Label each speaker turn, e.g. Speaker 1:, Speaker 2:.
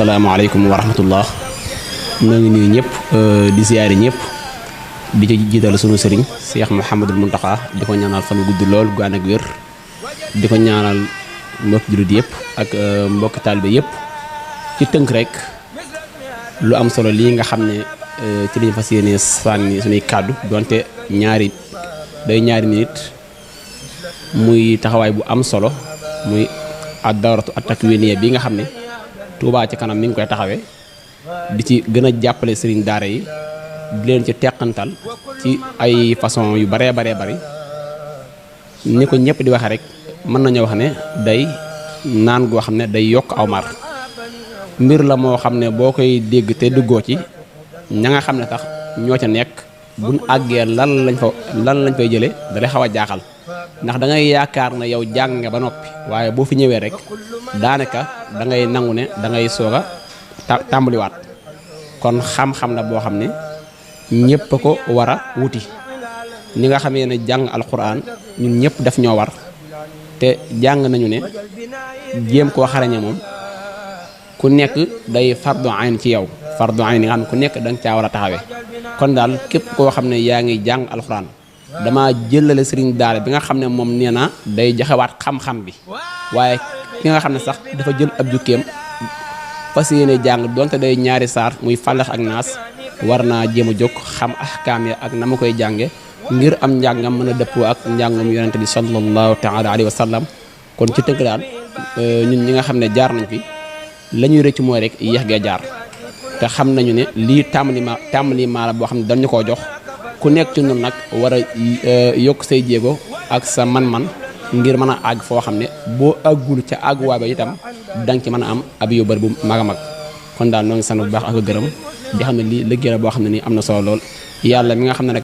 Speaker 1: Assalamualaikum warahmatullah. Noo ngi nuyu ñëpp di ziaré ñëpp di ci jiital sunu sëriñ Cheikh Mouhamadul Mountakha di ko ñaanal fan gudd lool gu ànd ak wér di ko ñaanal mbokk julit yëpp ak mbokk talibé yëpp ci tënk rek lu am solo li nga xamné ci liñ fas yéene sànni suñuy kàddu donte ñaari minute muy taxawaay bu am solo muy ad-dawratu at-takwiniyya bi nga xamné Touba ci kanam mi ngi koy taxawé di ci gëna jappalé serigne daara yi di leen ci tekkantal ci ay façon yu bare ni ko ñepp di waxe rek mën nañu wax ne day naan go xamne day yok aw mar mbir la mo xamne bokay dégg té duggo ci ña nga xamne tax ño ca nek buñ aggé lan lañ fay jëlé da lay xawa jaaxal ndax da ngay yaakar na yow jang nga ba nopi waye bo fi ñëwé rek daanaka da ngay nangu ne da ngay soga tambali wat kon xam-xam la bo xamne ñepp ko wara wuti ni nga xamé ne jang alquran ñun ñepp daf ñoo war te jang nañu ne jëm ko xarañe mom ku nekk day fardu ayn ci yow fardu ayn nga xam ku nekk dang ca wara taxawé kon dal képp ko xamne yaangi jang alquran dama jëlale serigne daara bi nga xamne mom neena day joxewaat xam-xam bi waye ki nga xamne sax dafa jël ab jukkeem fasiyene jang donte day ñaari sar muy falax ak nas warna jema jok xam ahkam ya ak nama koy jange ngir am njangam mëna deppo ak njangum yonente bi sallallahu ta'ala alayhi wa sallam kon ci teunk dal ñun ñi nga xamne jaar nañ fi lañuy recc moy rek yeex ge jaar te xam nañu ne li tamli ma la bo xamne dañ ko jox ku nekk ci ñun nak wara yok say jéego ak sa man-man ngir mëna ag fo xamne bo agul ci ag waaba itam dang ci mëna am ab yóbbal bu maga mag kon dal no ngi sant bu baax ak gërëm di xamne li liggéey la bo xamne ni amna solo lol yalla mi nga xamne